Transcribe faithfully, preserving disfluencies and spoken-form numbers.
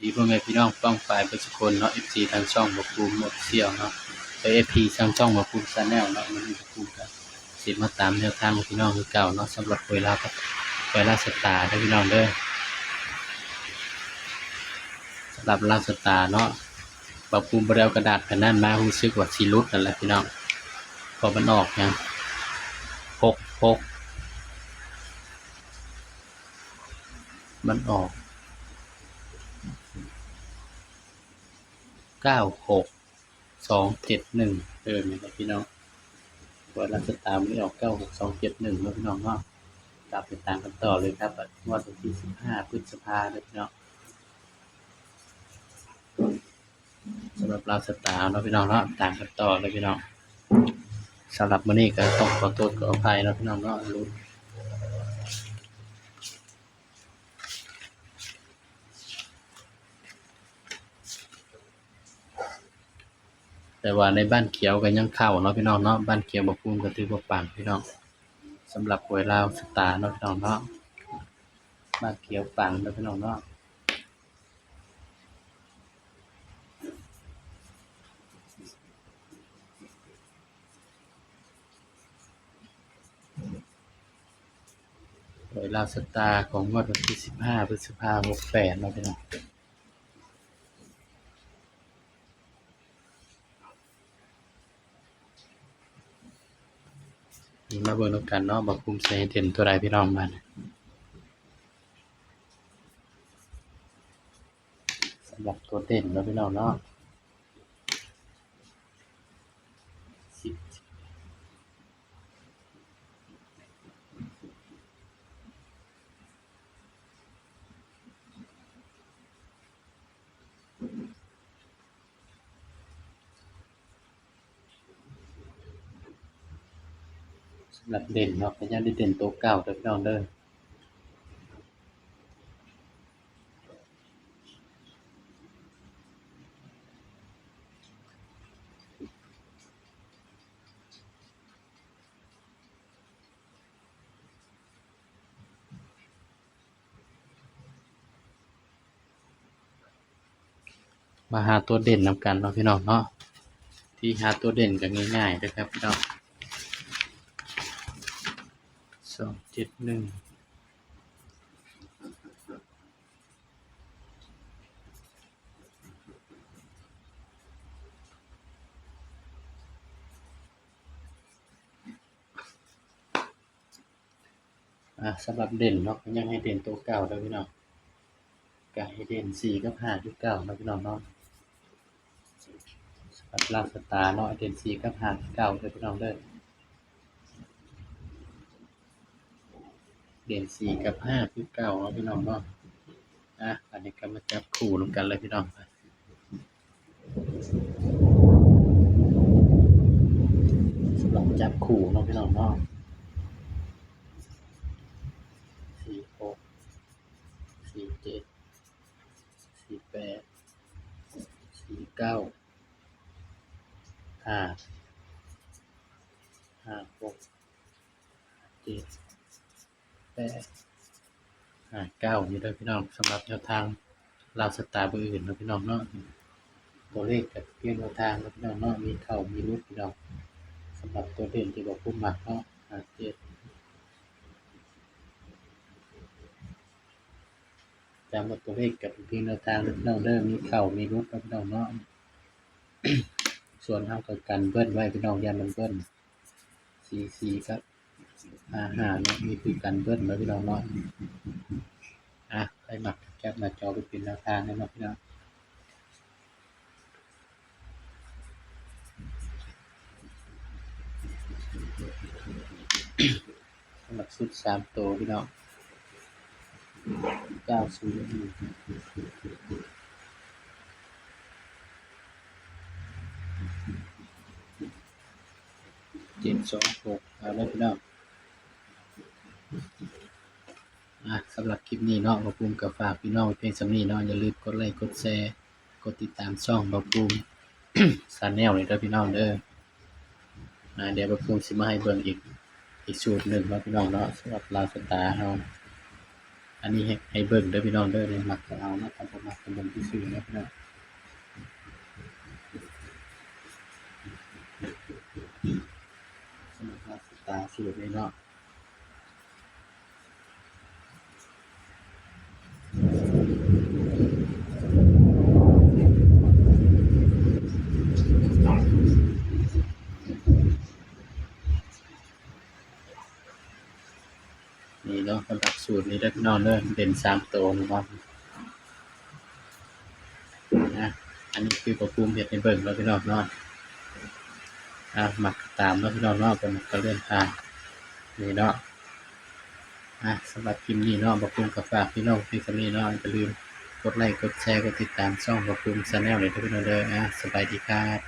ดีพ่อแม่พี่น้องป้องปายเบิดสุคนเนาะ เอฟซี ทางช่องบ่าวภูมิ Official เนาะ เอฟซี ทางช่องบ่าวภูมิ Channel เนาะ มื้อนี้บ่าวภูมิก็สิมาตามแนวทางพี่น้องคือเก่าเนาะ สำหรับหวยลาว หวยลาวสตาร์เด้อพี่น้องเด้อ สำหรับลาวสตาร์เนาะ บ่าวภูมิบ่ได้เอากระดาษแผ่นนั้นมา รู้สึกว่าสิหลุดนั่นแหละพี่น้อง เพราะมันออกหยัง หกหก มันออก เก้าหก สองเจ็ดหนึ่ง เออ นี่แหละพี่น้อง หวยลาวสตาร์มันออก เก้าหก สองเจ็ดหนึ่ง เนาะพี่น้องเนาะ กลับไปตามกันต่อเลยครับ งวดวันที่ สิบห้า พฤษภาเด้อพี่น้อง สำหรับลาวสตาร์เนาะพี่น้องเนาะ ตามกันต่อเลยพี่น้อง สำหรับมื้อนี้ก็ต้องขอโทษขออภัยเนาะพี่น้องเนาะ หลุด แต่ว่าในบ้านเขียวก็ยังเข้าเนาะพี่น้องเนาะ บ้านเขียวบ่าวภูมิก็ถือว่าปังพี่น้อง สำหรับหวยลาวสตาร์เนาะพี่น้องเนาะ บ้านเขียวปังเนาะพี่น้องเนาะ หวยลาวสตาร์ของงวดวันที่ สิบห้า พฤษภา หกแปด เนาะพี่น้อง นี่มาเบิ่งนำกันเนาะ บ่าวภูมิสิให้เด่นตัวใดพี่น้อง มา สำหรับตัวเด่นเนาะพี่น้องเนาะ สิบ สำหรับเด่นเนาะ ก็ยังได้เด่นตัวเก่าเด้อพี่น้องเด้อ มาหาตัวเด่นนำกันเนาะพี่น้องเนาะ ที่หาตัวเด่นก็ง่ายๆนะครับพี่น้อง สองเจ็ดหนึ่ง อ่า สำหรับเด่นเนาะ ก็ยังให้เด่นตัวเก่าเด้อพี่น้อง ก็ให้เด่นสี่กับห้าคือเก่าเนาะพี่น้องเนาะ สำหรับลาวสตาร์เนาะ เด่นสี่กับห้าคือเก่าเด้อพี่น้องเด้อ เด่นสี่กับห้าคือเก่าเนาะพี่น้องเนาะ อ่ะ อันนี้ก็มาจับคู่นำกันเลยพี่น้อง สำหรับจับคู่เนาะพี่น้องเนาะ สี่หก สี่เจ็ด สี่แปด สี่เก้า ห้า ห้าหก เจ็ด แปด ห้าเก้า นี่เด้อพี่น้อง สำหรับแนวทางลาวสตาร์มื้ออื่นเนาะพี่น้องเนาะ ตัวเลขก็เพียงแนวทางเนาะพี่น้องเนาะ มีเข้ามีหลุดพี่น้อง สำหรับตัวเด่นที่บ่าวภูมิมักเนาะ ห้าเจ็ด จำว่าตัวเลขก็เป็นเพียงแนวทางเด้อพี่น้องเด้อ มีเข้ามีหลุดเนาะพี่น้องเนาะ ส่วนเฮาก็กันเบิ้ลไว้พี่น้อง ย่านมันเบิ้ล สี่สี่ กับ ห้าห้า เนาะ มีคือกันเบิ้ลเนาะพี่น้องเนาะ อ่ะ ใครมักแคปหน้าจอไปเป็นแนวทางให้เนาะพี่น้อง สำหรับชุดสามตัวพี่น้อง เก้าศูนย์หนึ่ง เจ็ดสองหก เอาเลยพี่น้อง อ่ะ สำหรับคลิปนี้เนาะ บ่าวภูมิก็ฝากพี่น้องไว้เพียงส่ำนี้เนาะ อย่าลืมกดไลค์ กดแชร์ กดติดตามช่องบ่าวภูมิ Channel นี่เด้อพี่น้องเด้อ อ่า เดี๋ยวบ่าวภูมิสิมาให้เบิ่งอีก อีกสูตรหนึ่งเนาะพี่น้องเนาะ สำหรับลาวสตาร์เฮา อันนี้ให้ ให้เบิ่งเด้อพี่น้องเด้อ นี่มักก็เอาเนาะ คันบ่มักก็เบิ่งซื่อๆเนาะพี่น้อง สำหรับลักษณะสูตรนี้เนาะ นี่เนาะ สำหรับสูตรนี้เด้อพี่น้องเด้อ เด่นสามตัวนี่เนาะ นะ อันนี้คือพ่อภูมิเฮ็ดให้เบิ่งเนาะพี่น้องเนาะ อ่ะ มักตามเนาะพี่น้องเนาะ บ่มักก็เลื่อนผ่าน นี่เนาะ อ่ะ สำหรับคลิปนี้เนาะ พ่อภูมิก็ฝากพี่น้องเพียงเท่านี้เนาะ อย่าลืมกดไลค์ กดแชร์ กดติดตามช่องพ่อภูมิ Channel เลยเด้อพี่น้องเด้อ อ่ะ สบายดีครับ